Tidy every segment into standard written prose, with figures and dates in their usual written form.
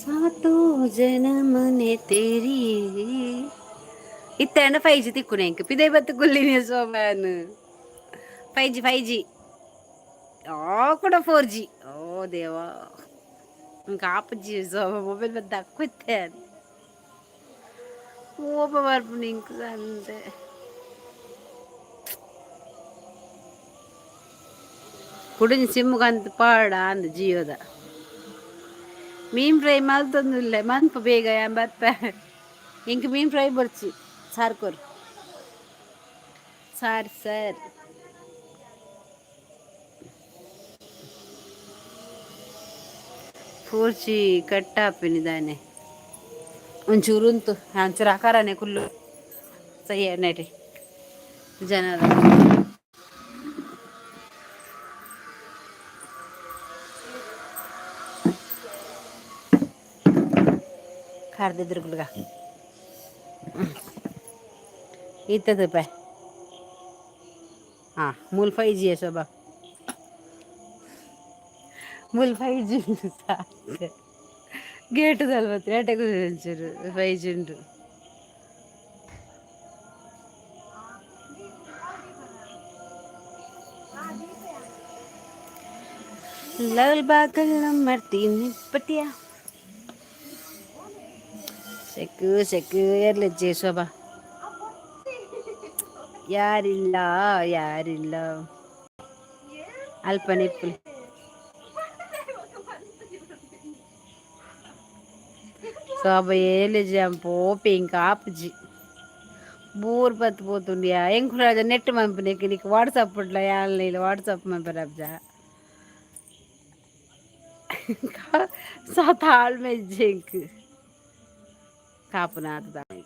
सातों जन्म ने तेरी. ಇತ್ತೆ 5G ತಿಕ್ಕುನೆ ಇಂಕ್ ಪಿದೈ ಬತ್ತು ಕುಲ್ಲಿನಿ ಸೋಮನ್. 5G, 5G ಆ ಕೂಡ 4G. ಓ ದೇವಾ, ಇಂಕ ಆಪುಜಿ ಸೋಮ. ಮೊಬೈಲ್ ಬತ್ತು ಅಕ್ಕಿತ್ತೆ ಕೋಪ ಬರ್ಪುಂಡು ಇಂಕ್ ಅಂತೆ. ಕುಡಿಂಜಿ ಸಿಮ್ಮುಗಂತ ಪಾಡ ಅಂದ್ ಜಿಯೋದ. ಮೀನ್ ಫ್ರೈ ಮಲ್ತೊಂದುಲ್ಲೆ, ಮನ್ಪು ಬೇಗ, ಯಾನ್ ಬರ್ಪೆ. ಇಂಕ್ ಮೀನ್ ಫ್ರೈ ಬೊರ್ಚಿ, ಸಾರು ಕೊರು, ಸಾರು ಸರ್. 4G ಕಟ್ ಆಪಿನಿ ದಾನೆ? ಒಂಚೂರು ಉಂತು, ಒಂಚೂರು ಆಕಾರನೆ ಕುಲ್ಲು ಸಹಿ ನೆಟಿ ಜನರ. ಖಾರ್ದಿದ್ರುಗುಲ್ಗ ಇತ್ತದ ಪೆ. ಹಾಂ, ಮೂಲ್ 5G ಶೋಭಾ, ಮೂಲ್ 5G ಸಾಕು. ಗೇಟ್ ದಲ್ಪತ್ರಿ ಅಟೆ ಒಂಚೂರು 5G ಉಂಟು. ಲಾಲ್ ಬಾಗಲ್ ನಂಬರ್ 3 ಪಟಿಯ ಸೆಕ್ ಸೆಕ್ ಏರ್ಲೆಜ್ಜೆ ಶೋಭಾ. ಯಾರಿಲ್ಲ, ಯಾರಿಲ್ಲ ಅಲ್ಪ ನಿಪ್ಪುಲಿ. ಶೋಭ ಏಲೆಜ್ಜೆ ಪೋಪಿ ಇಂಕ ಆಪುಜಿ. ಬೋರ್ ಬತ್ ಪೋತುಂಡಿಯಾ. ಎಂಕುಲ ನೆಟ್ ಮನ್ಪುನೆಕ್ ನಿಕ್ ವಾಟ್ಸಪ್ ಉಡ್ಲ ಯಾನ್ಲ ವಾಟ್ಸಪ್ ಮನ್ಪರ ತಾಳ್ಮೆ ಇಜ್ಜಿ ಎಂಕ್. ಕಾಪುನ ದಾನೆ.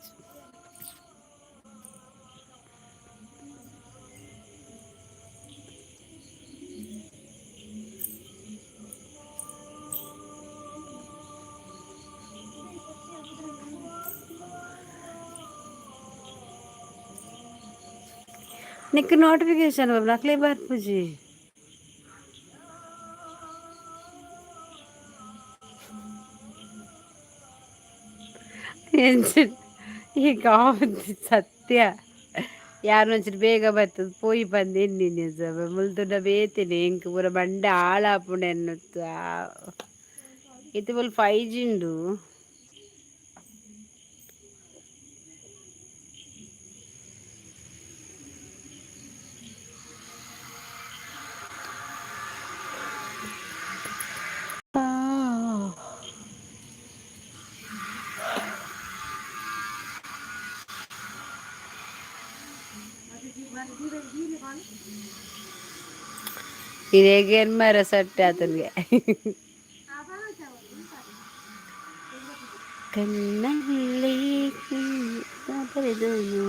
ನಿಕ್ ನೋಟಿಫಿಕೇಶನ್ ಅಕ್ಲೆ ಬರ್ಪುಜಿ. ಈ ಕಾವಂತಿ ಸತ್ಯ. ಯಾರು ಒಂಚೂರು ಬೇಗ ಬರ್ತದೆ ಪೋಯಿ ಬಂದು ಎನ್ನಿನಿ ಮುಲ್ತುಂಡ ಬೇತಿನಿ. ಎಂಕ್ ಪೂರ ಬಂಡೆ ಹಾಳಾಪುಂಡು ಎನ್ನುತ್ತ. ಇತ್ತೆ ಫುಲ್ 5G ಉಂಡು. ಇದೇಗೇನು ಮರ ಸಟ್ಟೆ ಆತನಿಗೆ. ಕಣ್ಣಲ್ಲಿ ಬರೆದನು.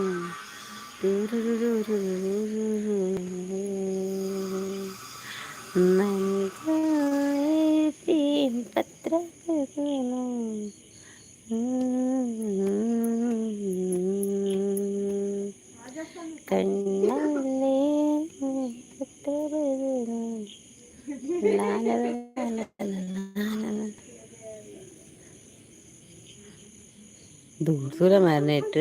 ಪತ್ರ ಬರೆದನು. ಕಣ್ಣಲ್ಲೇ ಪತ್ರ ಬರೆದನು. ದೂರ ದೂರ ಮಾರ್ನೆಟ್.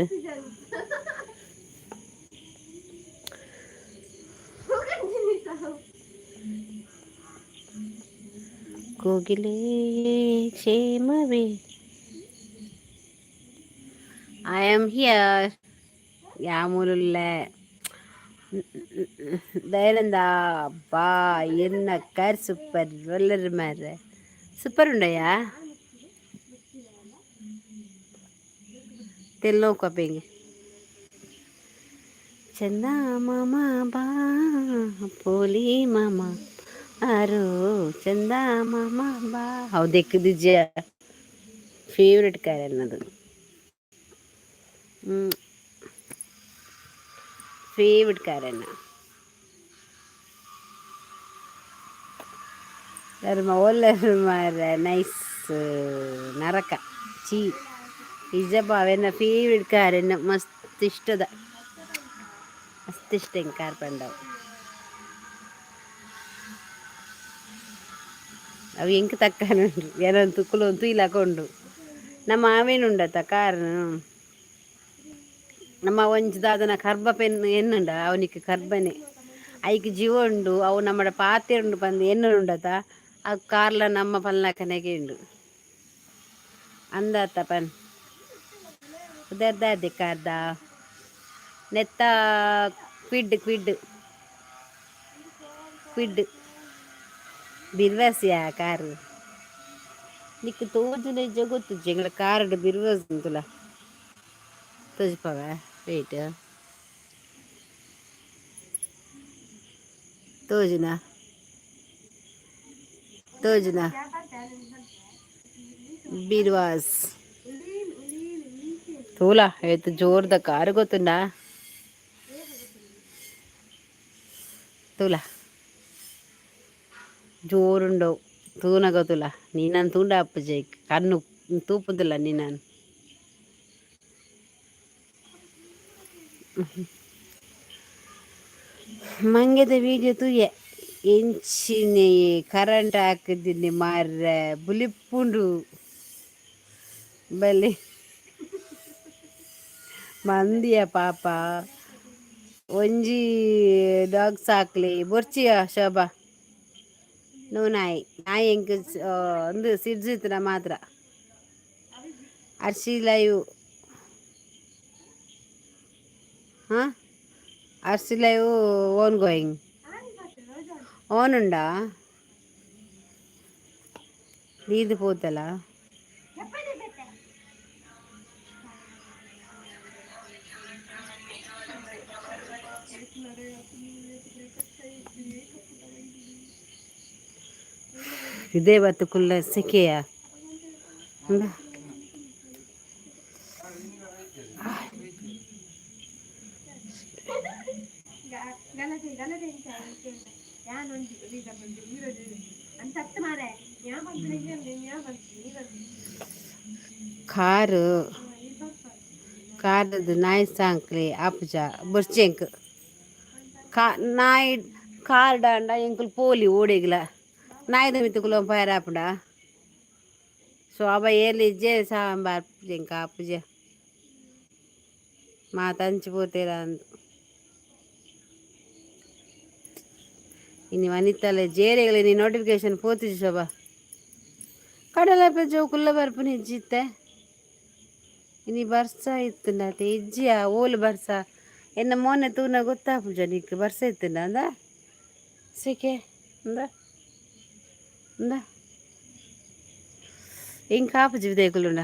ಕೋಗಿಲೆ ಕ್ಷೇಮವೇ? I am here. ಯಾಮೂಲುಲ್ಲೆ ದಯಾನಂದ ಬಾ. ಎನ್ನ ಕಾರ್ ಸೂಪರ್ ಒಲ್ಲರ್ ಮಾರ್ರೆ. ಸೂಪರ್ ಉಂಡಯ್ಯ. ತೆಲ್ಲೋಕಪ್ಪೆಂಗೆ. ಚಂದ ಮಾಮ ಬಾ, ಪೋಲಿ ಮಾಮ ಆರೋ, ಚಂದ ಮಾಮ ಬಾ. ಹೌದು, ಎಕ್ಕದಿಜ್ಜ ಫೇವ್ರೆಟ್ ಕಾರ್ ಅನ್ನೋದು. ಫೇವ್ರೆಟ್ ಕಾರನ್ನ ಒಲ್ಲರ್ ಮಾರ್ರೆ. ನೈಸ್. ನರಕ ಚೀ ಇಜ್ಜಪ್ಪ. ಅವೆನ್ನ ಫೇವ್ರೆಟ್ ಕಾರ್ ಎನ್ನ ಮಸ್ತ್ ಇಷ್ಟದ, ಮಸ್ತ್ ಇಷ್ಟ ಎಂಕ್ ಕಾರ್ ಪಂಡವು. ಅವು ಎಂಕ್ ತಕ್ಕನ ಉಂಡು. ಏನೊಂದು ತುಕ್ಕುಲು ತೂಯ್ಲಾಕ ಉಂಡು. ನಮ್ಮ ಆವೇನುಂಡತ್ತ ಕಾರ್. ನಮ್ಮ ಒಂಜಿ ದಾದನ ಕರ್ಬ ಪೆನ್ ಎನ್ನುಂಡ ಅವನಿಗೆ ಕರ್ಬನೆ ಐಕ್ ಜೀವ ಉಂಡು. ಅವು ನಮ್ಮಡ ಪಾತೆರುಂಡು ಪಂದ್ ಎನ್ನುಂಡತ. ಆ ಕಾರ್ಲ ನಮ್ಮ ಪಲ್ನಕನೆಗೆ ಉಂಡು ಅಂದಾತ ಪನ್ ಉದರ್ದಾದೆ ಕಾರ್ದ ನೆತ್ತ ಕ್ವಿಡ್ ಕ್ವಿಡ್ ಕ್ವಿಡ್ ಬಿರ್ವಾಸಿಯಾ ಕಾರು. ನಿಕ್ಕ್ ತೋಜುನ ಇಜ್ಜ ಗೊತ್ತುಜ್ಜಿ. ಎಂಗ್ಲ ಕಾರುಡು ಬಿರ್ವಾಸ್ ಉಂತುಲ ತೋಜಿಪಾವ. ವೇಟ್, ತೋಜುನ ತೋಜುನ ಬಿರ್ವಾಸ್ ತೂಲ ಏತ್ ಜೋರ್ದ ಕಾರು ಗೊತ್ತುಂಡಾ? ತೂಲ, ಜೋರುಂಡವು. ತೂನಗ ತೂಲ, ನಿನ್ನನ್ ತೂಂಡ ಅಪ್ಪುಜೆ ಕಣ್ಣು ತೂಪುದಿಲ್ಲ ನಿನ್ನನ್. ಮಂಗೆದ ವೀಡಿಯೋ ತೂಯೆ. ಎಂಚಿನೆ ಕರೆಂಟ್ ಹಾಕಿದ್ದೀನಿ ಮಾರ್ರೆ, ಬುಲಿಪುಂಡು ಬಲಿ ಮಂದಿಯ ಪಾಪ. ಒಂಜಿ ಡಾಗ್ ಸಾಕ್ಲಿ ಬೊರ್ಚಿಯ ಶೋಭಾ. ನೋ ನಾಯಿ. ನಾಯಿ ಎಂಕ್ ಒಂದು ಸಿಡ್ಜಿತ್ತಿನ ಮಾತ್ರ. ಅರ್ಶಿ ಲೈವ್. ಹಾಂ, ಅರ್ಶಿ ಲೈವ್ ಓನ್ ಗೋಯಿಂಗ್ ಓನ್ ಉಂಡಾ? ದೀದ್ ಪೋತಲ. ಇದೇ ಬತ್ತು ಕುಲ್ಲ ಸೆಕೆಯ. ಕಾರು ಕಾರದ ನಾಯಿ ಸಾಂಕ್ಲಿ ಆಪುಜ ಬೊರ್ಚೆಂಕ್ ಕಾ ನಾಯಿ. ಕಾರ್ ಡಾಂಡ ಎಂಕುಲು ಪೋಲಿ ಓಡೆಗ್ಲ. ನಾಯಿದ ಮಿತ್ತ್ ಕುಲೊಂದು ಪೋಯೆರೆ ಆಪುಂಡ? ಶೋಭಾ ಏರ್ಲ ಇಜ್ಜೆ ಸಾಂಬಾರ್ ಎಂಕ್ ಆಪುಜೆ. ಮಾತ ಅಂಚಿ ಪೋತೆರ್ ಅಂದ್. ಇನಿ ವನಿತಲೆ ಜೇರೆಗಳ ಇನಿ ನೋಟಿಫಿಕೇಶನ್ ಪೋತುಜಿ ಶೋಭಾ. ಕಡಲಪ್ಪೆ ಜೋಕುಲ್ಲ ಬರ್ಪುನ ಇಜ್ಜಿ ಇತ್ತೆ. ಇನಿ ಬರ್ಸ ಇತ್ತುಂಡ ಅತೆ ಇಜ್ಜಿಯಾ? ಓಲು ಬರ್ಸ? ಎನ್ನ ಮೋನೆ ತೂನ ಗೊತ್ತಾಪುಜ ನಿಕ್ ಬರ್ಸ ಇತ್ತುಂಡ ಅಂದ ಸೆಕೆ ಅಂದ ಅಂದ. ಎಂಕ್ ಆಪುಜಿ ವಿದಯಕುಲುಂಡ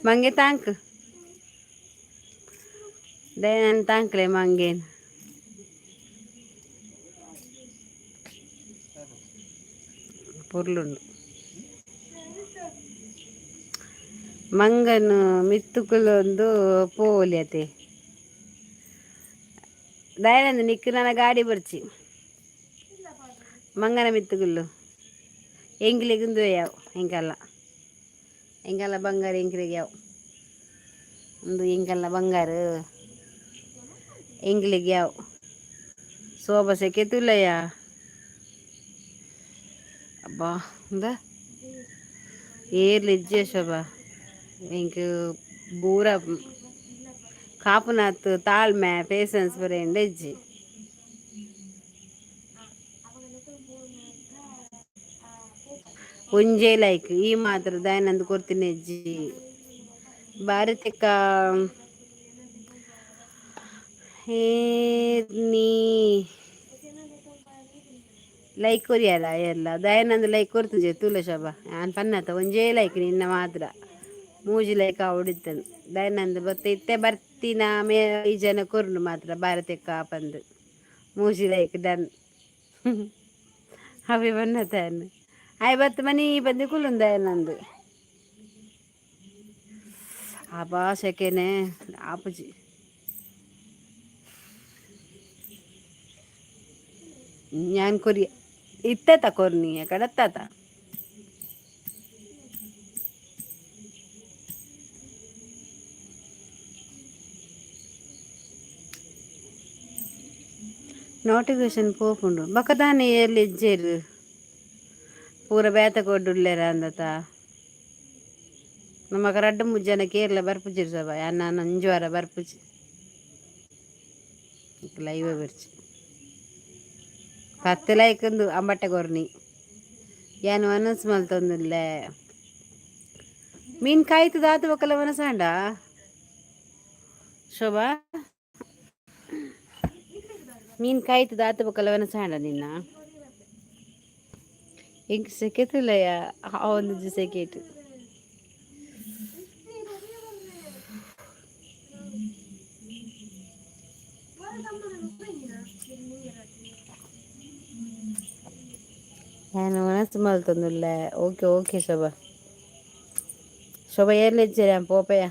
ಮಂಗೆ ತಾಂಕ್ ದಯನನ್ ತಾಂಕ್ಲೆ ಮಂಗೇನ್ ಪೊರ್ಲುಂಡು. ಮಂಗನ್ ಮಿತ್ತುಕುಲೊಂದು ಪೋವೊಲಿ ಅತೆ. ದಯನಂದ್ ನಿಕ್ಕ್ ನನ ಗಾಡಿ ಬೊರ್ಚಿ. ಮಂಗನ ಮಿತ್ತುಕುಲ್ಲು ಎಂಕ್ಲೆಗ್ ಉಂದುವೇ ಯಾವು. ಎಂಕಲ್ಲ ಎಂಕಲ್ಲ ಬಂಗಾರ ಎಂಕ್ಲೆಗ್ ಯಾವು. ಉಂದು ಎಂಕಲ್ನ ಬಂಗಾರ, ಎಂಕ್ಲೆಗ್ ಯಾವು. ಶೋಭಾ ಸೆಕೆ ತೂಲಯ್ಯ. ಅಬ್ಬಾ, ಇಂದ ಏರ್ಲ ಇಜ್ಜೆ ಶೋಭಾ. ಎಂಕ್ ಪೂರ ಕಾಪುನಾತ್ ತಾಳ್ಮೆ ಪೇಷನ್ಸ್ ಪೂರ ಎಂಡ ಇಜ್ಜಿ. ಒಂಜೇ ಲೈಕ್ ಈ ಮಾತ್ರ ದಯನಂದ್ ಕೊರ್ತಿನ ಇಜ್ಜಿ. ಭಾರತಿಕ ಏರ್ನಿ ಲೈಕ್ ಕೊರಿಯಲ್ಲ ಎಲ್ಲ ದಯಾನಂದ ಲೈಕ್ ಕೊರ್ತುಜೆ ತೂಲ ಶೋಭಾ. ಯಾನ್ ಪನ್ನತ ಒಂಜೇ ಲೈಕ್ ನಿನ್ನ ಮಾತ್ರ. ಮೂಜಿ ಲೈಕ್ ಆವೊಡಿತ್ತಂದ್ ದಯಾನಂದ್ ಬತ್ತ ಇತ್ತೆ ಬರ್ತಿನ ಮೇ ಈ ಜನ ಕೊರ್ನು ಮಾತ್ರ. ಭಾರತಿಕ ಪಂದ್ ಮೂಜಿ ಲೈಕ್ ಡನ್. ಅವೇ ಬನ್ನತ ಆಯ್ ಬತ್ತ ಮನಿ ಬಂದು ಕುಲ್ಲುಂದ ದಯಾನಂದ್. ಅಬ್ಬಾ, ಸೆಕೆನೆ ಆಪುಜಿ. ಯಾನ್ ಕೊರಿಯೆ ಇತ್ತೆತ ಕೊರ್ನಿ ಕಡತ್ತಾತ. ನೋಟಿಫಿಕೇಶನ್ ಪೋಪುಂಡು. ಬೊಕ ದಾನೆ ಏರ್ಲ ಇಜ್ಜೆರ್. ಪೂರ ಬೇತ ಕೊಡ್ಡುಲ್ಲೇರ ಅಂದತ. ನಮಕ ರಡ್ಡು ಮೂಜಿ ಜನ ಕೇರಳ ಬರ್ಪುಜಿರ್ ಸಭಾ, ಯಾನ್ ಒಂಜಿ ವಾರ ಬರ್ಪುಜಿ. ಲೈವ್ ಬರ್ಚಿ 10 ಲೈಕ್ ಉಂದು ಅಂಬಟ್ಟೆ ಕೊರ್ನಿ. ಯಾನ್ ವನಸ್ ಮಲ್ತೊಂದುಲ್ಲೆ. ಮೀನ್ ಕಾಯ್ತು ದಾತು ಬೊಕ್ಕಲ ವನಸಾಂಡ ಶೋಭಾ? ಮೀನ್ ಕಾಯ್ತು ದಾತು ಬೊಕ್ಕಲ ವನಸಾಂಡ ನಿನ್ನ? ಎಂಕ್ ಸೆಕೆತುಲ್ಲಯ, ಆ ಒಂಜಿ ಸೆಕೆಟ್. ಯಾನ್ ವನಸ್ ಮಲ್ತೊಂದುಲ್ಲೆ. ಓಕೆ ಓಕೆ ಶೋಭಾ. ಶೋಭಾ ಏರ್ಲ ಇಜ್ಜೆರ್, ಯಾನ್ ಪೋಪೆಯ,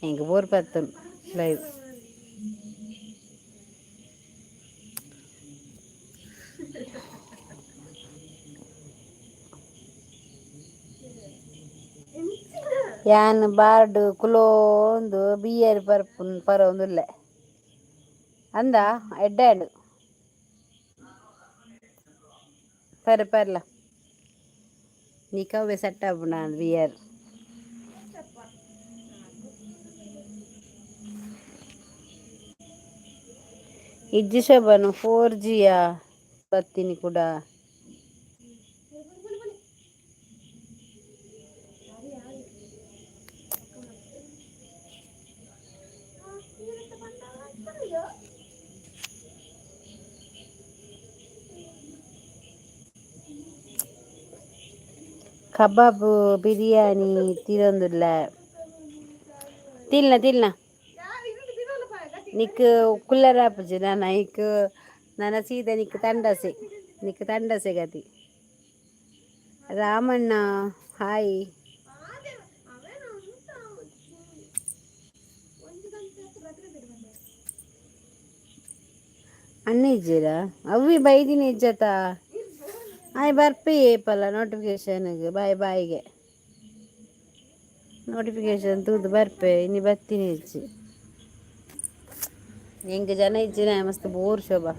ಎಂಕ್ ಬೋರ್ ಪತ್ತುಂಡು ಲೈವ್. ಯಾನ್ ಬಾರ್ಡ್ ಕುಲೋಂದು ಬಿಯರ್ ಪರ್ಪುನ್ ಪರೊಂದುಲ್ಲೆ ಅಂದ ಎಡ್ಡೆ ಆಂಡ್. ಪರ್ ಪರ್ಲ, ನಿಕ್ ಅವ್ವೆ ಸೆಟ್ ಆಪುಂಡು ಬಿಯರ್. ಇಜ್ಜಿ ಶೋಭನು, 4Gಯಾ ಬತ್ತೀನಿ ಕೂಡ. ಕಬಾಬ್ ಬಿರಿಯಾನಿ ತಿರೊಂದುಲ್ಲೆ. ತಿನ್ನ ತಿನ್ನ. ನಿಕ್ ಕುಲ್ಲರ ಆಪುಜಿ ನನ ಐಕ್. ನನ ಸೀದಾ ನಿಕ್ ತಂಡಸೆ, ನಿಕ್ ತಂಡಸೆ ಗತಿ. ರಾಮಣ್ಣ ಹಾಯ್. ಅಣ್ಣ ಇಜ್ಜಿರಾ? ಅವ್ವಿ ಬೈದಿನಿ ಇಜ್ಜತ. ಆಯ್ ಬರ್ಪಿ ಏಪಲ್ಲ ನೋಟಿಫಿಕೇಶನ್ಗೆ. ಬಾಯ್ ಬಾಯ್ಗೆ ನೋಟಿಫಿಕೇಶನ್ ತೂದು ಬರ್ಪೆ. ಇನಿ ಬತ್ತೀನಿ ಇಜ್ಜಿ. ಎಂಕ್ ಜನ ಇಜ್ಜಿನ ಮಸ್ತ್ ಬೋರ್ ಶೋಭಾ.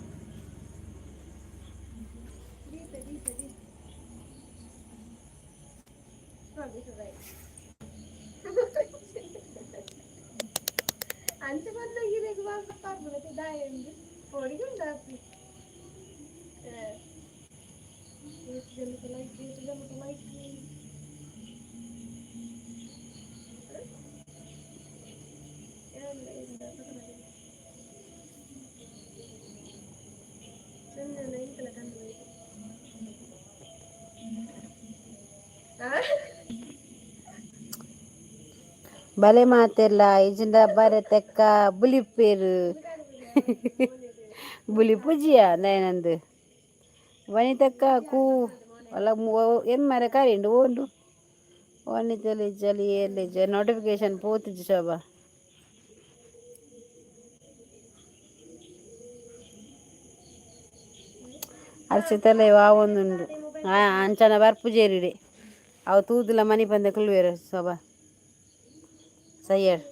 ಬಲೆ ಮಾತೆಲ್ಲ ಇಜಿಂಡ ಬರೆ ತೆಕ್ಕ ಬುಲಿಪೇರು ಬುಲಿಪುಜಿಯ ನಯನಂದು ವನಿತಕ್ಕ ಕೂ ಅಲ್ಲ ಎಮ್ಮರೆ ಕರಿಂಡು ಓಂಡು ವನಿತಲಿ ಜಲಿ ಎಲ್ಲಿ ನೋಟಿಫಿಕೇಶನ್ ಪೋತಿಜಿ ಶೋಭಾ. ಅರ್ಚಿತಲೆ ಒಂದುಂಡು ಅಂಚನ ಬರ್ಪುಜೇರಿಡೆ. ಅವು ತೂದುಲ ಮನಿ ಪಂದೆ ಕುಲ್ವೇರು ಶೋಭಾ ಸಯ್ಯಡ್.